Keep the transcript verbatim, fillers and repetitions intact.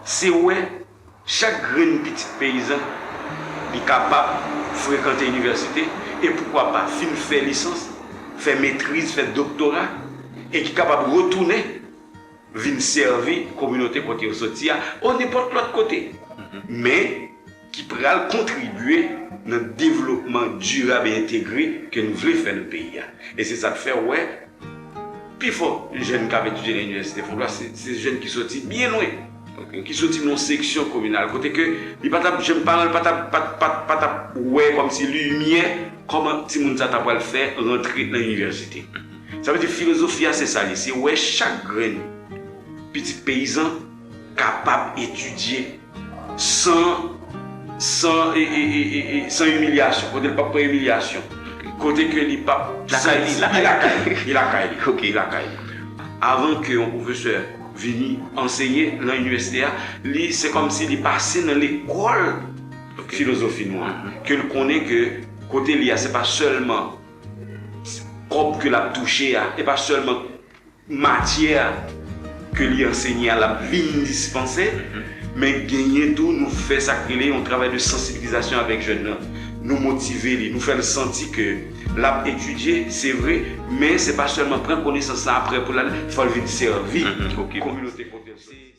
Se wè chak grenn pitit peyizan li kapab frekante inivèsite e poukwa pa fin fè lisans, fè metriz, fè doktora e ki kapab retounen vin sèvi kominote kote yo soti a, o nenpòt lòt kote. Men ki pral kontribye nan devlopman dirab e entegre ke nou vle fè nan peyi a. E se sa k fè w wè pifò jèn k ap etidye nan inivèsite Fondwa se, se jèn ki soti byen lwen, ki soti nan yon seksyon kominal kote ke li pa t ap janm, paran l pa t ap, pa, pa, pa t ap wè kòmsi limyè kòman timoun sa ta pral fè rantre nan inivèsite. Sa vle di filozofi a se sa li, se wè chak grenn pitit peyizan kapab etidye san, san, e, e, e, e, e, san imilyasyon, kote l p ap pran imilyasyon, kote ke li p ap... Lakay li, lakay li. Li lakay li, li lakay li. Ok. Li lakay li. Avan ke yon pwofesè vini anseye nan inivèsite a, li se kòmsi li pase nan lekòl filozofi nou an, ke l konnen ke kote li a, se pa sèlman kòb ke l ap touche a, e pa sèlman matyè ke li ansenye a l ap vin dispanse, men genyen tou nou fè sa k rele yon travay de sansibilizasyon avèk jèn nan. Nou motive li, nou fè l santi ke l ap etidye, se vre, men se pa sèlman pran konesans la apre pou l al, fò l vin sèvi kominote kote l soti.